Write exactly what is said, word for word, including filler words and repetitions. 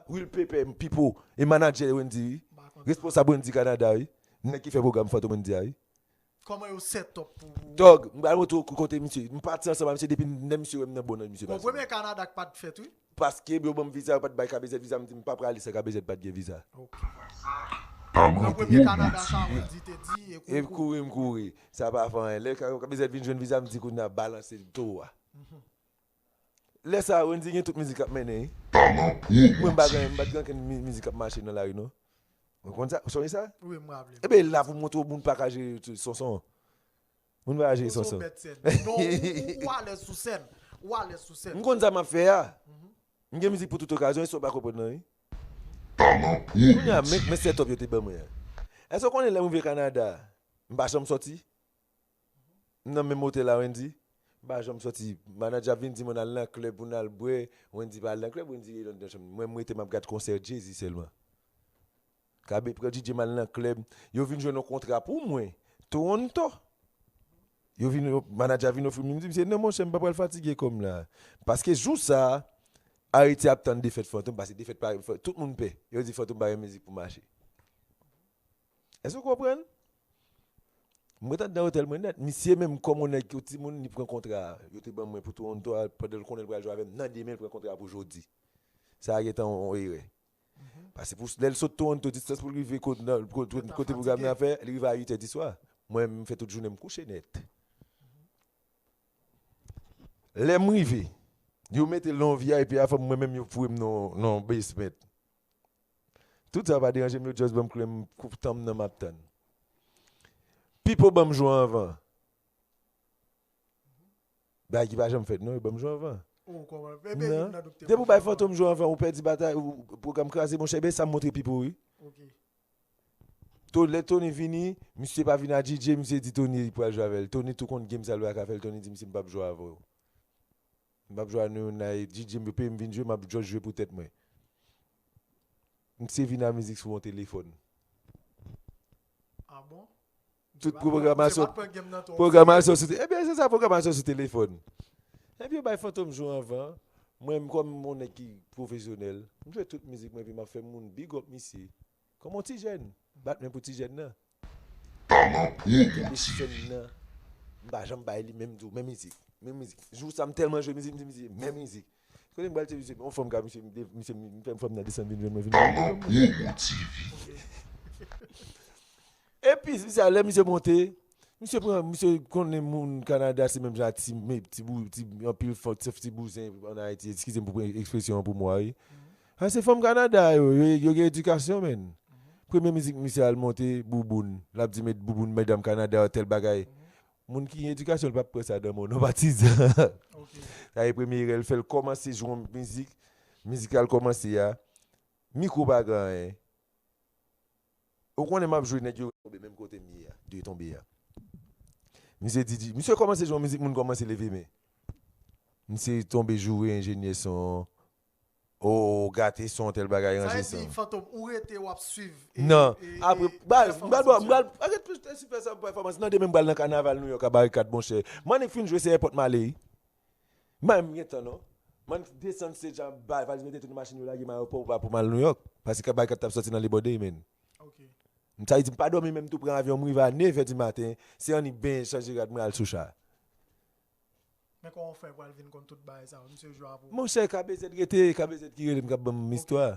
Will Pepper, Pipo, e manadjè Wendy, wi. Responsab Wendy Canada, wi. Nèg ki fè pwogram Fantom Wendy a, wi. Kòman yo set up pou. Dog, m pral montre w kote misye. M pati ansanm ak misye depi lè misye wè m nan bon nan misye. Bon, premye Kanada k pa t fèt, wi. Paske yo ban m viza, yo pa t bay K B Z viza, m di m pa prale san K B Z pa t gen viza. Ok. Nan premye Kanada sa, Wendy te di, e kouri. E kouri, m kouri. Sa pa fè anyen. Lè K B Z vin jwenn viza, m di kounye a balanse towo a. Lè sa a, Wendy gen tout mizik k ap mennen, wi. Mwen m pa gen, m pa t gen ankenn mizik k ap mache nan lari, non. Mwen konn sa, sonje sa? Wi, m raple. Ebe, la pou montre w moun pa ka jere Sonson. Moun pa ka jere Sonson. Sonson bèt sèn. Non, ou alèz sou sèn. Ou alèz sou sèn. M konn sa m ap fè a. M gen mizik pou tout okazyon, e sa w pa konprann nan, wi. Kounye a, men, men set up yo te ban mwen an. Èske w konnen lè m rive Kanada, m pa janm sòti? M nan menm otèl la, Wendy. M pa janm sòti. Manadjè ap vin di m, ann al nan klèb pou n al bwè. Wendy pa al nan klèb, Wendy rele nan chanm. Mwen, m rete, m ap gad konsè Jay-Z sèlman. K B pran D J m al nan klèb. Yo vin jwenn yon kontra pou mwen. Toronto. Yo vin, manadjè a vin ofri m, m di, misye, non, monchè, m pa pral fatige kò m la. Paske jou sa a, Ayiti ap tann defèt Fantom, paske defèt pa, tout moun pè. Yo di Fantom pa gen mizik pou mache. Èske w konprann? Mwen t anndan otèl mwen nèt. Misye menm kòm yon nèg ki timoun, li pran kontra a. Yo te ban mwen pou Toronto a, pandan l konnen l pral jwe avè m. Nan demen, l pran kontra a pou jodi. Sa a gentan yon, yon erè. Paske pou, lè l sot Toronto, distans pou l rive kote, kote pwogram nan fè, li rive a uit è di swa. Mwen, m fè tout jounen m kouche nèt. Lè m rive, yo mete l nan yon V I P avè m, mwen menm yo foure m nan yon basement. Tout sa pa deranje m, yo just ban m kle m, koup tan m nan m ap tann. Pipo ban m jou anvan. Bagay ki pa janm fèt non, yo ban m jou anvan. Depi w bay Fantom jou anvan, ou pèdi batay, ou pwogram kraze, monchè, ebyen sa m montre Pipo wi. To, lè Tony vini, misye pa vin a D J, misye di Tony li pral jwe avè l. Tony tou konn game sa l pa ka fè l, Tony di misye m p ap jwe avè w. M p ap jwe a nou youn la, e D J m yo peye m vin jwe, m ap just jwe pou tèt mwen. Misye vin a mizik sou yon telefòn. Ah bon? Tout pwogramasyon. Pwogramasyon sou. Ebyen, se sa, pwogramasyon sou telefòn. Epi yo bay Fantom jou anvan. Mwen, m kòm yon nèg ki pwofesyonèl, m jwe tout mizik mwen, epi m ap fè moun big up misye. Kòm yon ti jèn. Bat men pou ti jèn nan. Talan pwodiktif. Epi sèn nan, m pa janm bay li menm tou, menm mizik. Menm mizik. Jou sa, m tèlman jwe mizik, m di misye, menm mizik. Kote m pral tcheke misye, yon fanm ka misye, misye, m fè fanm nan desann vin jwenn mwen, vin jwenn mwen. Talan pwodiktif. Epi, misye, lè misye monte, misye pran, misye konnen moun Kanada se menm jan ak ti, ti, ti, anpil ti, ti bouzen ann Ayiti, eskize m pou ekspresyon an pou mwa, wi. A se fanm Kanada yo, yo, yo gen edikasyon, menn. Premye mizik misye al monte, Bouboun. L ap di met Bouboun, medam Kanada yo, tèl bagay. Moun ki gen edikasyon, l p ap pran sa dan men w non, patizan. Sa e premye erè l fè, l kòmanse jwe yon mizik, mizik la l kòmanse a, mikwo pa gen anyen. Ou konnen m ap jwe, nèg yo tonbe menm kote m ye a, de tonbe a. Misye di, di, misye kòmanse jwe yon mizik, moun kòmanse leve men. Misye tonbe joure enjenyè son an. O, gate son, tèl bagay, ranje son. Sa vle di, Fantom, ou rete w ap swiv. Non, apre, baz, m pral, m pral, arèt pèsifè sa pou pèfòmans. Nan demen m pral nan kanaval Nouyòk a Barikad, monchè. Mannik fin jwe, se èpòt m ale, wi. M pa menm gen tan, non. Mannik desann stage a, bay valiz, mete tout nan machin, yo lage m ayewopò pou m al Nouyòk. Paske Barikad t ap sòti nan Labor Day, menn. M sa vle di, m pa dòmi menm tou, pran avyon, m rive a nevè di maten, se annik benyen, chanje rad mwen, al sou cha. Men kòman w fè pral vin konn tout bagay sa yo? Misye jwe avè w. Monchè, K B Z rete, K B Z ki rele m k ap ban m istwa.